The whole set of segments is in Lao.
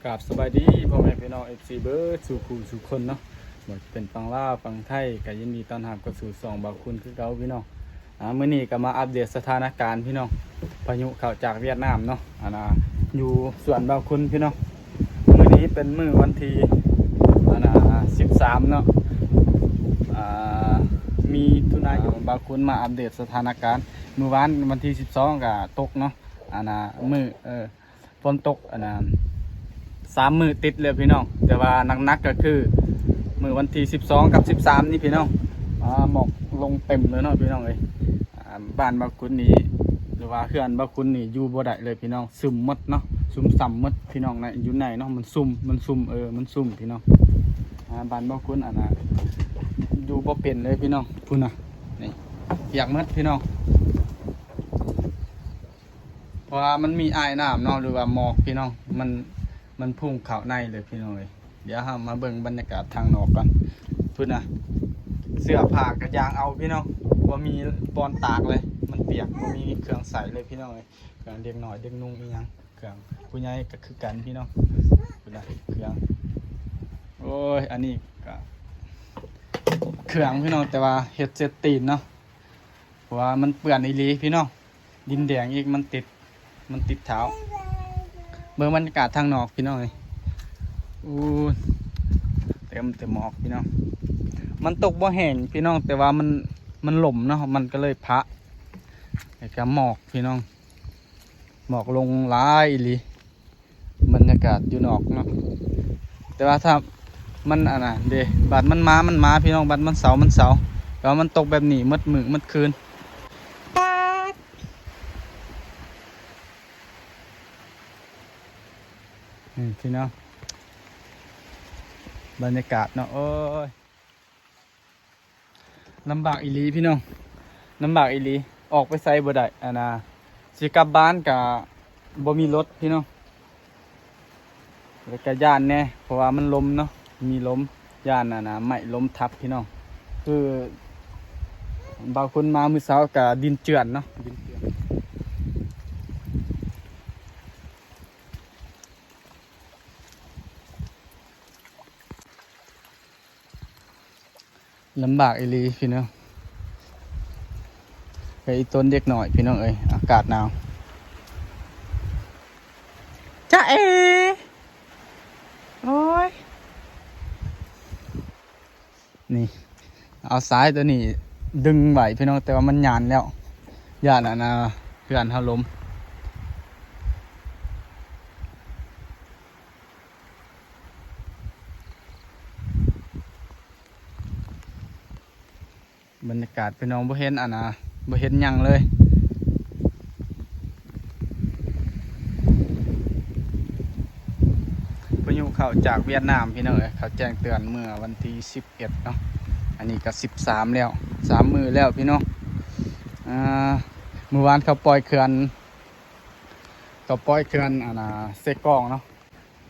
ກາບສະບາຍດີພໍ່ແມ່ພີ່ນ້ອງ ເອັຟຊີ ເບິດສູ່ຄູ່ສູ່ຄົນເນາະ ບໍ່ວ່າຈະເປັນຝັ່ງລາວຝັ່ງໄທ ກໍຍິນດີຕ້ອນຮັບເຂົ້າສູ່ຊ່ອງບ່າວຄຸນຄືເກົ່າພີ່ນ້ອງ. ອາ ມື້ນີ້ກໍມາອັບເດດສະຖານະການພີ່ນ້ອງ ພາຍຸເຂົ້າຈາກຫວຽດນາມເນາະ ອັນນ່າ ຢູ່ສວນບ່າວຄຸນພີ່ນ້ອງ. ມື້ນີ້ເປັນມື້ວັນທີ ອັນນ່າ ສິບສາມເນາະ ອາ ມີຖຸນາຍົນ ບ່າວຄຸນມາອັບເດດສະຖານະການ. ມື້ວານວັນທີສິບສອງກໍຕົກເນາະ ອັນນ່າ ມື້ ເອີ ຝົນຕົກ ອັນນ່າ ສາມມື້ຕິດເລີຍພີ່ນ້ອງ ແຕ່ວ່າໜັກໆກໍຄືມື້ວັນທີສິບສອງກັບສິບສາມນີ້ພີ່ນ້ອງ ອາ ໝອກລົງເຕັມເລີຍເນາະພີ່ນ້ອງເອີຍ. ອາ ບ້ານບ່າວຄຸນນີ້ ຫຼືວ່າເຮືອນບ່າວຄຸນນີ້ຢູ່ບໍ່ໄດ້ເລີຍພີ່ນ້ອງ ຊຶມໝົດເນາະ ຊຸ່ມຊຳໝົດພີ່ນ້ອງ ໃນ ຢູ່ໃນເນາະ ມັນຊຸ່ມ ມັນຊຸ່ມ ເອີ ມັນຊຸ່ມພີ່ນ້ອງ. ອາ ບ້ານບ່າວຄຸນ ອັນນ່າ ຢູ່ບໍ່ເປັນເລີຍພີ່ນ້ອງ ພຸ້ນນະ ນີ້ ປຽກໝົດພີ່ນ້ອງ. ເພາະວ່າມັນມີອາຍນ້ຳເນາະ ຫຼືວ່າໝອກພີ່ນ້ອງ ມັນ ມັນພຸ່ງເຂົ້າໃນເລີຍພີ່ນ້ອງເອີຍ. ດຽວເຮົາມາເບິ່ງບັນຍາກາດທາງນອກກ່ອນ ພຸ້ນນະ ເສື້ອຜ້າກໍຢາງເອົາພີ່ນ້ອງ ບໍ່ມີບ່ອນຕາກເລີຍ ມັນປຽກ ບໍ່ມີເຄື່ອງໃສ່ເລີຍພີ່ນ້ອງເອີຍ. ເຄື່ອງເດັກນ້ອຍເດັກນຸ່ງອີ່ຫຍັງ ເຄື່ອງຜູ້ໃຫຍ່ກໍຄືກັນພີ່ນ້ອງ ພຸ້ນນະ ເຄື່ອງ ໂອ້ຍ ອັນນີ້ກໍເຄື່ອງພີ່ນ້ອງ ແຕ່ວ່າເຮັດເຊັດຕີນເນາະ ເພາະວ່າມັນເປື້ອນອີ່ຫຼີພີ່ນ້ອງ. ດິນແດງອີກ ມັນຕິດ ມັນຕິດເທົ້າ. ເບິ່ງບັນຍາກາດທາງນອກພີ່ນ້ອງເອີຍ ໂອ້ຍ ເຕັມແຕ່ໝອກພີ່ນ້ອງ. ມັນຕົກບໍ່ແຮງພີ່ນ້ອງ ແຕ່ວ່າມັນ ມັນລົມເນາະ ມັນກໍເລີຍພະ ແລ້ວກໍໝອກພີ່ນ້ອງ ໝອກລົງຫຼາຍອີ່ຫຼີ. ບັນຍາກາດຢູ່ນອກເນາະ ແຕ່ວ່າຖ້າມັນອັນນັ້ນເດ້ ບາດມັນມາ ມັນມາພີ່ນ້ອງ ບາດມັນເຊົາ ມັນເຊົາ ແຕ່ວ່າມັນຕົກແບບນີ້ໝົດມື້ໝົດຄືນ. ປາດ ນີ້ພີ່ນ້ອງ ບັນຍາກາດເນາະ ໂອ້ຍ. ລຳບາກອີ່ຫຼີພີ່ນ້ອງ ລຳບາກອີ່ຫຼີ ອອກໄປໃສບໍ່ໄດ້ ອັນນ່າ ຊິກັບບ້ານກະບໍ່ມີລົດພີ່ນ້ອງ ແລ້ວກະຢ້ານແດ່ ເພາະວ່າມັນລົມເນາະ ມີລົມ ຢ້ານອັນນ່າ ໄມ້ລົ້ມທັບພີ່ນ້ອງ. ຄືບ່າວຄຸນມາມື້ເຊົ້າກະດິນເຈື່ອນເນາະ ດິນເຈື່ອນ. ລຳບາກອີ່ຫຼີພີ່ນ້ອງ ແຕ່ອີ່ຕົນເດັກນ້ອຍພີ່ນ້ອງເອີຍ ອາກາດໜາວ. ຈ໊ະເອ ໂອ້ຍ ນີ້ ເອົາສາຍຕົວນີ້ດຶງໄວ້ພີ່ນ້ອງ ແຕ່ວ່າມັນຍານແລ້ວ ຢ້ານອັນນ່າ ເຮືອນເຮົາລົ້ມ. ບັນຍາກາດພີ່ນ້ອງ ບໍ່ເຫັນອັນນ່າ ບໍ່ເຫັນຫຍັງເລີຍ ພາຍຸເຂົ້າຈາກຫວຽດນາມພີ່ນ້ອງເອີຍ ເຂົາແຈ້ງເຕືອນເມື່ອວັນທີສິບເອັດເນາະ ອັນນີ້ກໍສິບສາມແລ້ວ ສາມມື້ແລ້ວພີ່ນ້ອງ. ອ່າ ມື້ວານເຂົາປ່ອຍເຂື່ອນ ເຂົາປ່ອຍເຂື່ອນອັນນ່າ ເຊກອງເນາະ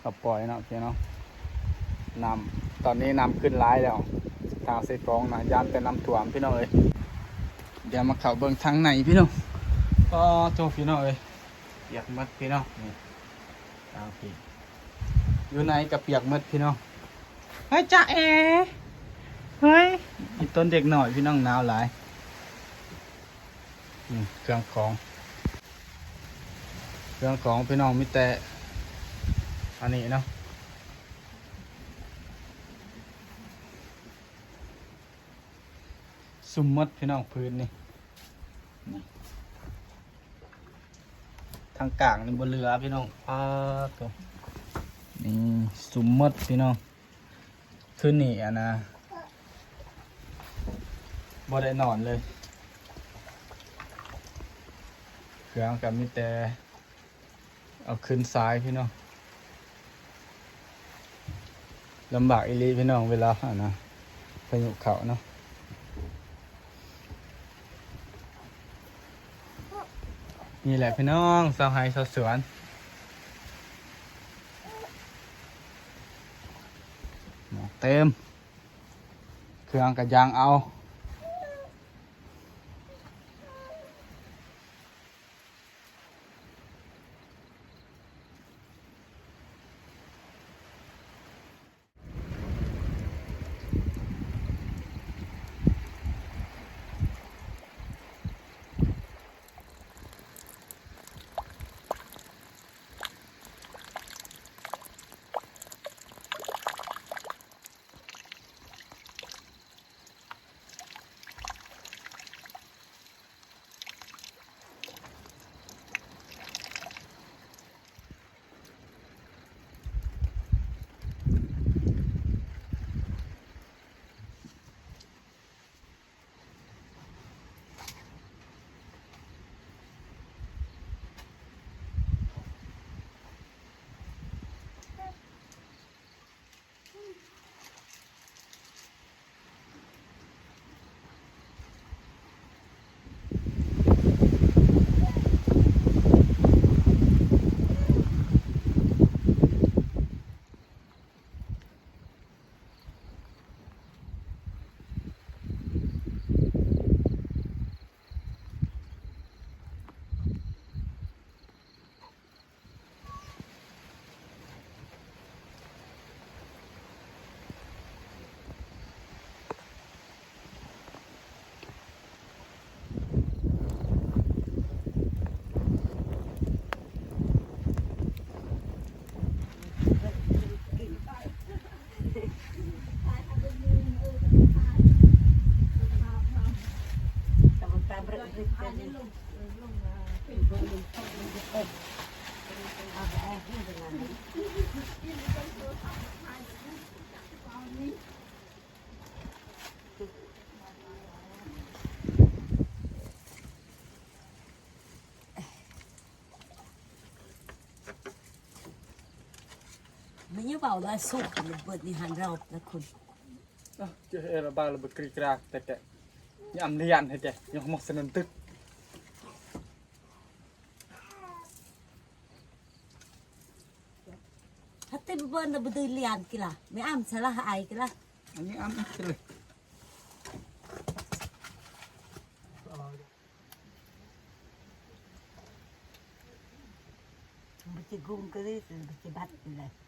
ເຂົາປ່ອຍເນາະ ພີ່ນ້ອງ ນ້ຳ ຕອນນີ້ນ້ຳຂຶ້ນຫຼາຍແລ້ວ ທາງເຊກອງນະ ຢ້ານແຕ່ນ້ຳຖ້ວມພີ່ນ້ອງເອີຍ. ດຽວມາເຂົ້າເບິ່ງທາງໃນພີ່ນ້ອງ ປາໂທ້ ພີ່ນ້ອງເອີຍ ປຽກໝົດພີ່ນ້ອງ ນີ້ ທາງພີ້ ຢູ່ໃນກໍປຽກໝົດພີ່ນ້ອງ. ເຮີ້ຍ ຈ໊ະເອ ເຮີ້ຍ ອີ່ຕົນເດັກນ້ອຍພີ່ນ້ອງ ໜາວຫຼາຍ. ອືມ ເຄື່ອງຂອງ ເຄື່ອງຂອງພີ່ນ້ອງ ມີແຕ່ອັນນີ້ເນາະ ຊຸ່ມໝົດພີ່ນ້ອງ ພື້ນນີ້ ນີ້ ທາງກາງນີ້ບໍ່ເຫຼືອພີ່ນ້ອງ ປາໂທ້ ນີ້ ຊຸ່ມໝົດພີ່ນ້ອງ. ຄືນນີ້ອັນນ່າ ບໍ່ໄດ້ນອນເລີຍ ເຄື່ອງກໍມີແຕ່ເອົາຂຶ້ນຊາຍພີ່ນ້ອງ. ລຳບາກອີ່ຫຼີພີ່ນ້ອງ ເວລາອັນນ່າ ພາຍຸເຂົ້າເນາະ. ນີ້ແຫຼະພີ່ນ້ອງ ຊາວໄຮ່ຊາວສວນ ໝອກເຕັມ ເຄື່ອງກໍຢາງເອົາ. ມັນຍັງເວົ້າລາຍສຸກ ມັນເບິດນິທານລອບລະຄຸນ. ເຈົ້າເອລະບາລະເບິດກຣີກຣາກແຕ່ແກຍາມລຽນໃຫ້ແກຍອມໝົດສະໜັນຕຶກ. ຮັດຕິບເບິ່ນນະ ບໍ່ໄດ້ລຽນກິລາ ແມ່ອຳສະລະອາຍກິລາ ອັນນີ້ອຳອີກເລີຍ ບໍ່ຊິກຸງກະລິ ບໍ່ຊິບັດເລີຍ.